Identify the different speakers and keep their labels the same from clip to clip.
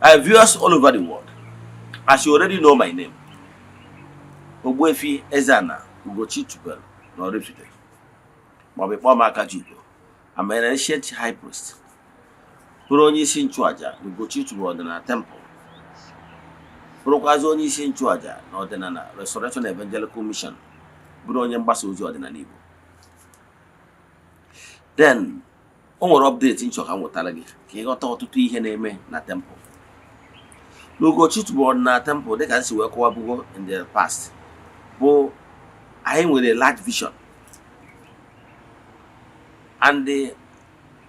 Speaker 1: Viewers all over the world, as you already know my name, Ogbuefi Eze-Ana Ugochi Tubelu na Oraifite, maọbụ ịkpọ m Akajiugo. I'm an ancient high priest, bụrụ onye isi nchụaja na Ugochi Tubelu Ọdịnala Temple, bụrụkwazị onye isi nchụaja na Ọdịnala Restoration Evangelical Mission, bụrụ onye mgbasa ozi ọdịnala Igbo. Then o nwere update nchọ ka m nwetara gị ka ịghọta ọtụtụ ihe na-eme na temple n'Ugochi Tubelu Ọdịnala Temple. Dịka m si wee kọwabugo in the past, bụ anyị nwere large vision, and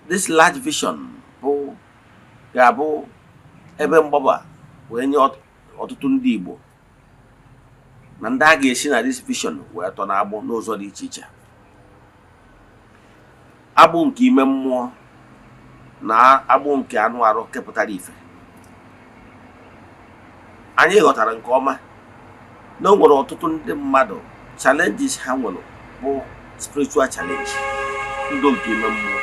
Speaker 1: this large vision bụ ga-abụ ebe mgbaba wee nye ọtụtụ ndị Igbo na ndị a ga-esi na this vision wee tọ n'agbụ n'ụzọ dị iche iche, agbụ nke ime mmụọ na agbụ nke anụ arụ kepụtara ife. Anyị ghọtara nke ọma na o nwere ọtụtụ ndị mmadụ, challenges ha nwere bụ spiritual challenge, ndụ nke ime mmụọ.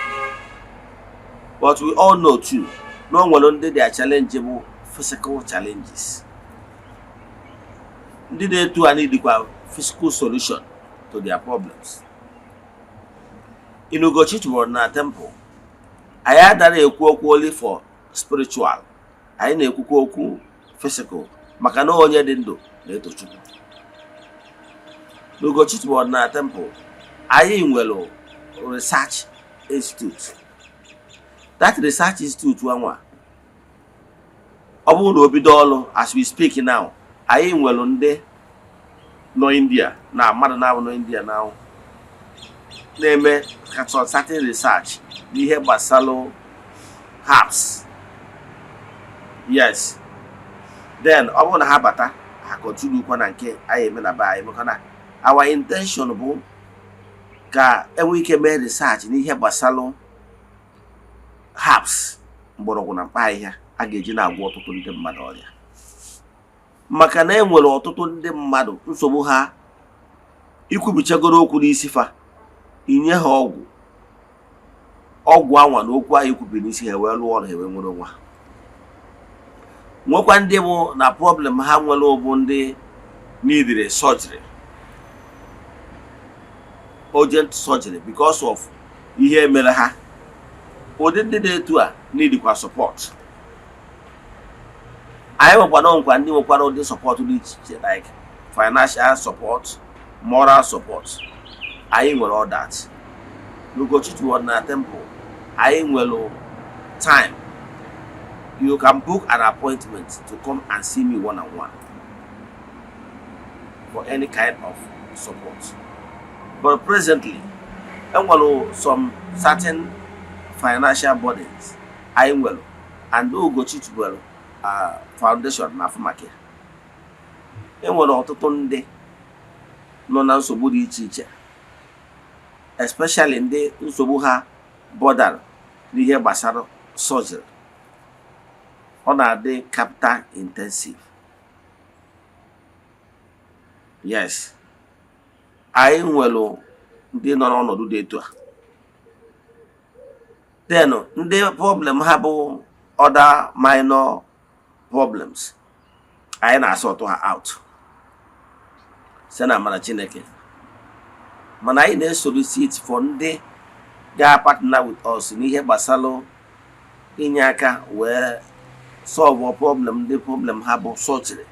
Speaker 1: But we all know too na o nwere ndị their challenge bụ physical challenges. Ndị na-etu a dịkwa physical solution to their problems. In Ugochi Tubelu na temple, anyị adara ekwu okwu only for spiritual, anyị na-ekwukwa okwu physical, maka na onye dị ndụ na-eto Chukwu. N'Ugochi Tubelu na temple, anyị nwere research institute. That research institute anwa, ọ bụrụ na o bido ọrụ, as we speak now, anyị nwere ndị nọ India na mmadụ na-abụ nọ India now na-eme some certain research n'ihe gbasara herbs. Yes, then ọ bụrụ na ha bata, ha continue kwa na nke anyị eme na be anyị, maka na our intention bụ ka enwee ike mee research n'ihe gbasara herbs, mgbọrọgwụ na mkpa ahịhịa a ga-eji na-agwọ ọtụtụ ndị mmadụ ọrịa, maka na e nwere ọtụtụ ndị mmadụ nsogbu ha ikwubichagoro okwu n'isi fa, inye ha ọgwụ, ọgwụ anwa na okwu ahụ ikwubiri n'isi ha wee lụọ ọrụ, ha wee nwere onwe ha. Nwekwa ndị bụ na problem ha nwere bụ ndị needed surgery, urgent surgery, because of ihe mere ha. Ụdị ndị dị etu a needikwa support. Anyị nwekwana nkwa ndị nwekwara ụdị support dị iche iche, like financial support, moral support. Anyị nwere all that n'Ugochi Ọdịnala Temple. Anyị nwere time you can book an appointment to come and see me one on one for any kind of support. But presently, enwere some certain financial burdens anyị nwere, and Ugochi Tubelu Foundation na afụ maka ya. Enwere ọtụtụ ndị nọ na nsogbu dị iche iche, especially ndị nsogbu ha bọdara n'ihe gbasara surgery. Ọ na-adị capital intensive. Yes, anyị nwere ndị nọ n'ọnọdụ dị etu a. Then ndị problem ha bụ other minor problems, anyị na-asort ha out site na amara Chineke. Mana anyị na-esolicit for ndị ga-partner with us n'ihe gbasara inye aka wee solve problem ndị problem ha bụ surgery.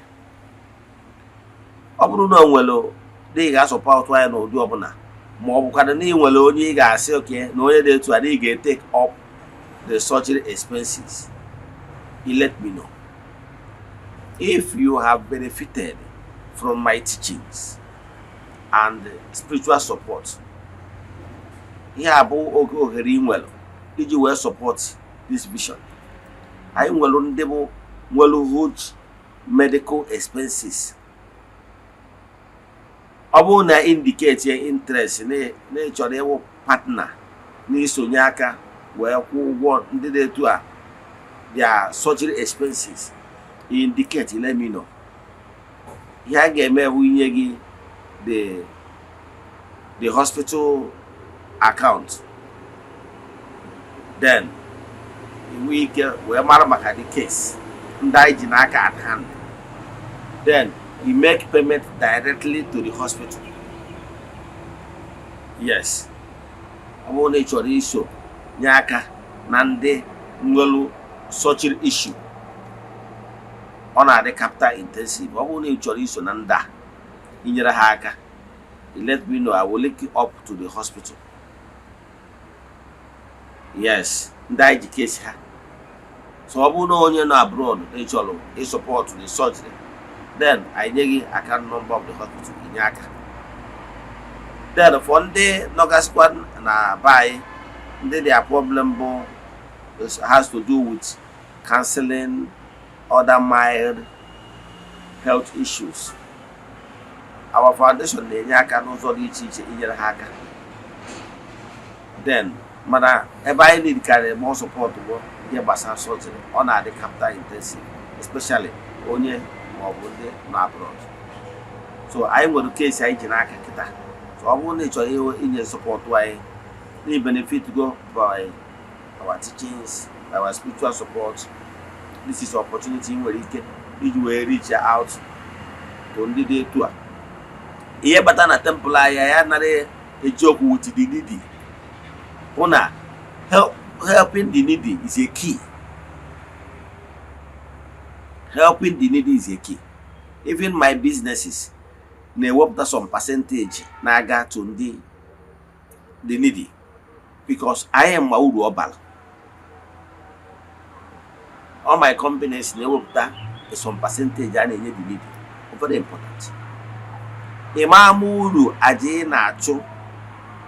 Speaker 1: Ọ bụrụ na o nwere dị ị ga-asupport anyị n'ụdị ọbụla, ma ọ bụkwanụ na ị nwere onye ị ga-asị oke na onye dị etu a na ị ga-etake up the surgery expenses, you let me know. If you have benefited from my teachings and spiritual support, ihe a bụ oge ohere ị nwere iji wee support this vision. Anyị nwere ndị bụ nwere huge medical expenses. Ọ bụrụ na indicate interest na ị chọrọ ịwụ partner na-isonye aka wee kwụọ ụgwọ ndị dị etu a, their surgery expenses, indicate, let me know. Ihe a ga-eme bụ inye gị the hospital account, then inwe ike wee mara maka the case. Ndị anyị ji n'aka at hand, then you make payment directly to the hospital. Yes, ọ bụrụ na ị chọrọ iso nye aka na ndị nwere surgery issue, ọ na-adị capital intensive. Ọ bụrụ na ị chọrọ iso na ndị a inyere ha aka, you let me know. I will link you up to the hospital. Yes, ndị anyị ji case ha. So ọ bụrụ na onye nọ abroad na ị chọrọ ịsupport the surgery, then anyị nye gị account number of the hospital, inye aka. Then for ndị nọgasịkwa na be anyị, ndị their problem bụ has to do with counseling, other mild health issues, our foundation na-enye aka n'ụzọ dị iche iche inyere ha aka. Then mana ebe anyị need karịrị more support bụ ihe gbasara surgery. Ọ na-adị capital intensive, especially onye maọbụ ndị nọ abroad. So anyị nwere case anyị ji n'aka kịta. So ọ bụrụ na ị chọrọ inye support anyị, na benefit go by our teachings, by our spiritual support, this is opportunity ị nwere ike iji wee reach out to ndị dị etu a. Ihe bata na temple anyị, ya nara eji okwu with the needy, hụ na helping the needy is a key. Helping the needy is a key. Even my businesses na-ewepụta some percentage na-aga to ndị the needy, because anyị ma uru ọ bara. All my companies na-ewepụta some percentage a na-enye the needy. Very important. Ịma ama uru aja ị na-achụ,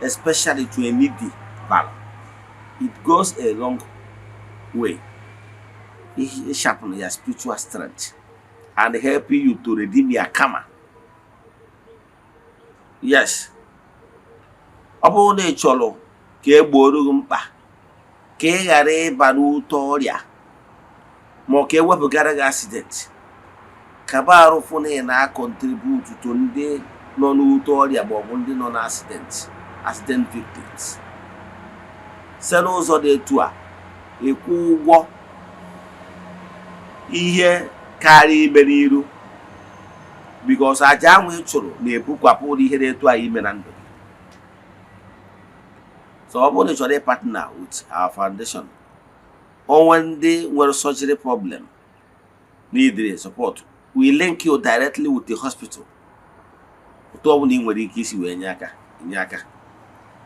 Speaker 1: especially to a needy, bara. It goes a long way sharpen your spiritual strength and helping you to redeem your karma. Yes, ọ bụrụ na ị chọrọ ka e gboro gị mkpa, ka ị ghara ịba n'ute ọrịa, ma ọ ka ewepụgara gị accident, kaba arụ fụ na ị na-acontribute to ndị nọ n'ute ọrịa maọbụ ndị nọ na accident, accident victims. Site n'ụzọ dị etu a, ịkwụ ụgwọ ihe karịa ime n'iru, because aja ahụ ị chụrụ na-ebukwapụ ụdị ihe na-etu anyị ime na ndụ gị. So ọ bụrụ na ị chọrọ ịpartner with our foundation, onwe ndị nwere surgery problem need support, we link you directly with the hospital. Otu ọbụla ị nwere ike isi wee nye aka, nye aka.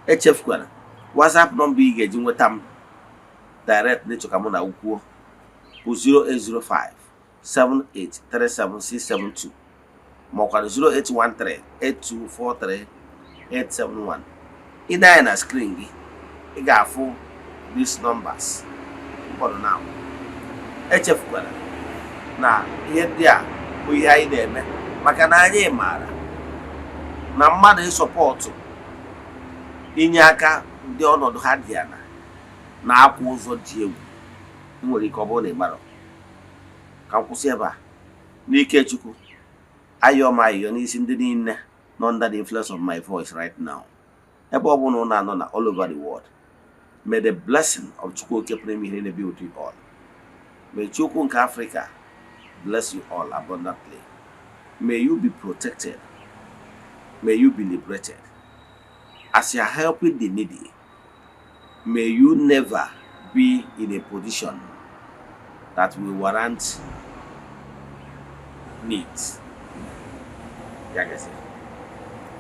Speaker 1: Echefukwara WhatsApp number ị ga-eji nweta m direct n'ịchọ ka mụ na kwuo bụ 0805 7837672, ma ọkwa 0813 8243 871. Ị na-anya na screen gị, ị ga-afụ these numbers mkpọrọ now. Echefukwara na ihe ndị a bụ ihe anyị na-eme maka na anyị maara na mmadụ ịsupport, inye aka ndị ọnọdụ ha dị ala na-akwa ụzọ dị egwu. Ị nwere ike ọ bụrụ na ị marọ ka m kwụsị ebe a. N'ike Chukwu, ayọ m ayọ n'isi ndị niile nọ under the influence of my voice right now, ebe ọ bụla ụnụ anọ na all over the world, may the blessing of Chukwu Oke pụrụ ime ihe niile be with you all. May Chukwu nke Africa bless you all abundantly. May you be protected. May you be liberated. As you are helping the needy, may you never be in a position that will warrant needs. Ya gazie.